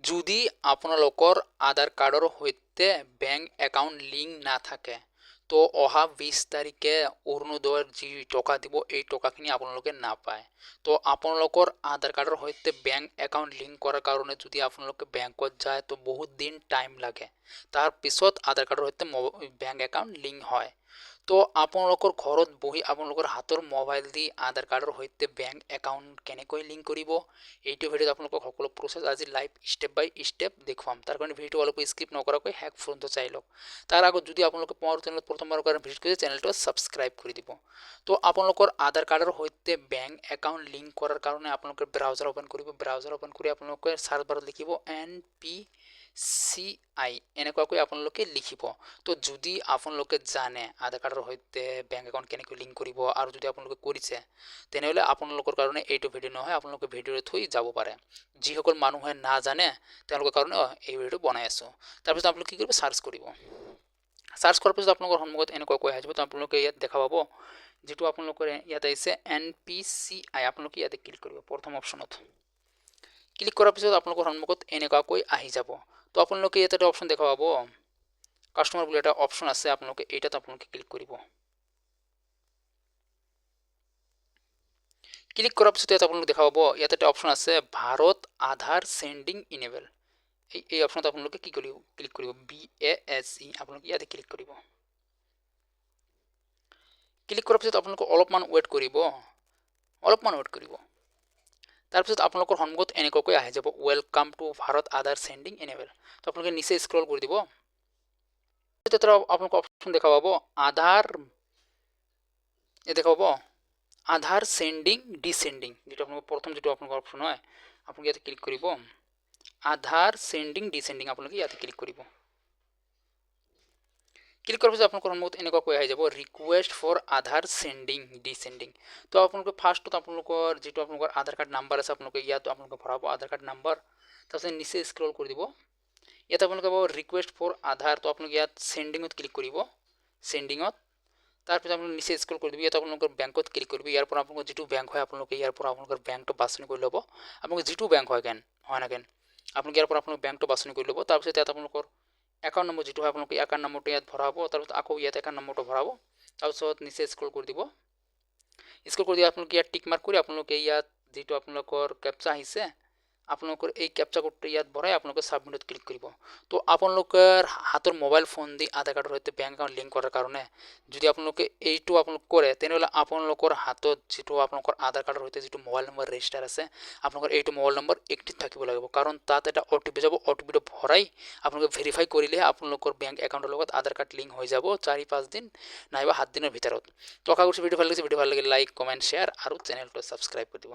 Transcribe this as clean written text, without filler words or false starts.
যদি আপোনালোকৰ আধাৰ কাৰ্ডৰ সৈতে বেংক একাউণ্ট লিংক নাথাকে, তো অহা 20 তাৰিখে অৰুণোদয়ৰ যি টকা দিব, এই টকাখিনি আপোনালোকে নাপায়। তো আপোনালোকৰ আধাৰ কাৰ্ডৰ সৈতে বেংক একাউণ্ট লিংক কৰাৰ কাৰণে যদি আপোনালোকে বেংকত যায়, তো বহুত দিন টাইম লাগে। তাৰপিছত আধাৰ কাৰ্ডৰ সৈতে বেংক একাউণ্ট লিংক হয়। তো আপোনালোকৰ ঘৰত বহি আপোনালোকৰ হাতৰ মোবাইল দি আধাৰ কাৰ্ডৰ সৈতে বেংক একাউণ্ট কেনেকৈ লিংক কৰিব, এইটো ভিডিঅ'ত আপোনালোকক সকলো প্ৰচেছ আজি লাইভ ষ্টেপ বাই ষ্টেপ দেখুৱাম। তাৰ কাৰণে ভিডিঅ'টো অলপ স্কিপ নকৰাকৈ শেষ পৰ্যন্ত চাই লওক। তাৰ আগত যদি আপোনালোকে মোৰ চেনেলত প্ৰথমবাৰৰ কাৰণে ভিজিট কৰিছে, চেনেলটো ছাবস্ক্ৰাইব কৰি দিব। তো আপোনালোকৰ আধাৰ কাৰ্ডৰ সৈতে বেংক একাউণ্ট লিংক কৰাৰ কাৰণে আপোনালোকে ব্ৰাউজাৰ অ'পেন কৰিব। ব্ৰাউজাৰ অ'পেন কৰি আপোনালোকে চাৰ্চ বাৰত লিখিব এনপিচিআই, এনেকুৱাকৈ আপোনালোকে লিখিব। তো যদি আপোনালোকে জানে আধাৰ কাৰ্ডৰ সৈতে বেংক একাউণ্ট কেনেকৈ লিংক কৰিব আৰু যদি আপোনালোকে কৰিছে, তেনেহ'লে আপোনালোকৰ কাৰণে এইটো ভিডিঅ' নহয়, আপোনালোকে ভিডিঅ'টো থৈ যাব পাৰে। যিসকল মানুহে নাজানে, তেওঁলোকৰ কাৰণে এই ভিডিঅ'টো বনাই আছোঁ। তাৰপিছত আপোনালোকে কি কৰিব? চাৰ্চ কৰিব। চাৰ্চ কৰাৰ পিছত আপোনালোকৰ সন্মুখত এনেকুৱাকৈ আহি যাব। তো আপোনালোকে ইয়াত দেখা পাব, যিটো আপোনালোকৰ ইয়াত আহিছে এনপিচিআই, আপোনালোকে ইয়াতে ক্লিক কৰিব। প্ৰথম অপশ্যনত ক্লিক কৰাৰ পিছত আপোনালোকৰ সন্মুখত এনেকুৱাকৈ আহি যাব। তো আপোনালোকে ইয়াত এটা অপশ্যন দেখা পাব, কাষ্টমাৰ বুলি এটা অপশ্যন আছে। আপোনালোকে এইটাত আপোনালোকে ক্লিক কৰিব। ক্লিক কৰাৰ পিছত ইয়াত আপোনালোকে দেখা পাব, ইয়াত এটা অপশ্যন আছে ভাৰত আধাৰ চেণ্ডিং ইনেবল। এই অপশ্যনত আপোনালোকে কি কৰিব? ক্লিক কৰিব। বিএএছই, আপোনালোকে ইয়াতে ক্লিক কৰিব। ক্লিক কৰাৰ পিছত আপোনালোকে অলপমান ৱেইট কৰিব, অলপমান ৱেইট কৰিব। তাৰপিছত আপোনালোকৰ সন্মুখত এনেকুৱাকৈ আহি যাব, "Welcome to Bharat Aadhaar seeding enable"। তো আপোনালোকে নিচে স্ক্ৰল কৰি দিব। তেতিয়া আপোনালোকৰ অপশ্যন দেখা পাব আধাৰ, এই দেখা পাব আধাৰ চেণ্ডিং ডিচেণ্ডিং, যিটো আপোনালোকৰ প্ৰথম যিটো আপোনালোকৰ অপশ্যন হয়, আপোনালোকে ইয়াতে ক্লিক কৰিব। আধাৰ চেণ্ডিং ডিচেণ্ডিং, আপোনালোকে ইয়াতে ক্লিক কৰিব। ক্লিক কৰাৰ পিছত আপোনালোকৰ সন্মুখত এনেকুৱাকৈ আহি যাব, "Request for Aadhaar seeding descending"। তো আপোনালোকে ফাৰ্ষ্টত আপোনালোকৰ যিটো আপোনালোকৰ আধাৰ কাৰ্ড নাম্বাৰ আছে, আপোনালোকে ইয়াত আপোনালোকে ভৰাব আধাৰ কাৰ্ড নাম্বাৰ। তাৰপিছত নিচে স্ক্ৰল কৰি দিব। ইয়াত আপোনালোকে পাব ৰিকুৱেষ্ট ফৰ আধাৰ। তো আপোনালোকে ইয়াত চেণ্ডিঙত ক্লিক কৰিব, চেণ্ডিঙত। তাৰপিছত আপোনালোকে নিচে স্ক্ৰল কৰি দিব। ইয়াত আপোনালোকৰ বেংকত ক্লিক কৰিব। ইয়াৰ পৰা আপোনালোকৰ যিটো বেংক হয়, আপোনালোকে ইয়াৰ পৰা আপোনালোকৰ বেংকটো বাছনি কৰি ল'ব। আপোনালোকৰ যিটো বেংক হয় কেন হয় না কেন, আপোনালোকে ইয়াৰ পৰা আপোনালোকৰ বেংকটো বাছনি কৰি ল'ব। তাৰপিছত ইয়াত আপোনালোকৰ একাউণ্ট নম্বৰ যিটো হয়, আপোনালোকে একাউণ্ট নম্বৰটো ইয়াত ভৰাব। তাৰপিছত আকৌ ইয়াত একাউণ্ট নম্বৰটো ভৰাব। তাৰপিছত নিচে স্ক্ৰল কৰি দিব। স্ক্ৰল কৰি দি আপোনালোকে ইয়াত টিক মাৰ্ক কৰি আপোনালোকে ইয়াত যিটো আপোনালোকৰ কেপচা আহিছে, আপোনালোকৰ এই কেপচা কোডটো ইয়াত ভৰাই আপোনালোকে ছাবমিটত ক্লিক কৰিব। তো আপোনালোকৰ হাতৰ মোবাইল ফোন দি আধাৰ কাৰ্ডৰ সৈতে বেংক একাউণ্ট লিংক কৰাৰ কাৰণে যদি আপোনালোকে এইটো আপোনালোক কৰে, তেনেহ'লে আপোনালোকৰ হাতত যিটো আপোনালোকৰ আধাৰ কাৰ্ডৰ সৈতে যিটো মোবাইল নম্বৰ ৰেজিষ্টাৰ আছে, আপোনালোকৰ এইটো মোবাইল নম্বৰ এক্টিভ থাকিব লাগিব। কাৰণ তাত এটা অ'টিপি যাব। অ'টিপিটো ভৰাই আপোনালোকে ভেৰিফাই কৰিলেহে আপোনালোকৰ বেংক একাউণ্টৰ লগত আধাৰ কাৰ্ড লিংক হৈ যাব 4-5 দিন নাইবা 7 দিনৰ ভিতৰত। তো আশা কৰিছোঁ ভিডিঅ' ভাল লাগিছে। ভিডিঅ' ভাল লাগিলে লাইক, কমেণ্ট, শ্বেয়াৰ আৰু চেনেলটো ছাবস্ক্ৰাইব কৰি দিব।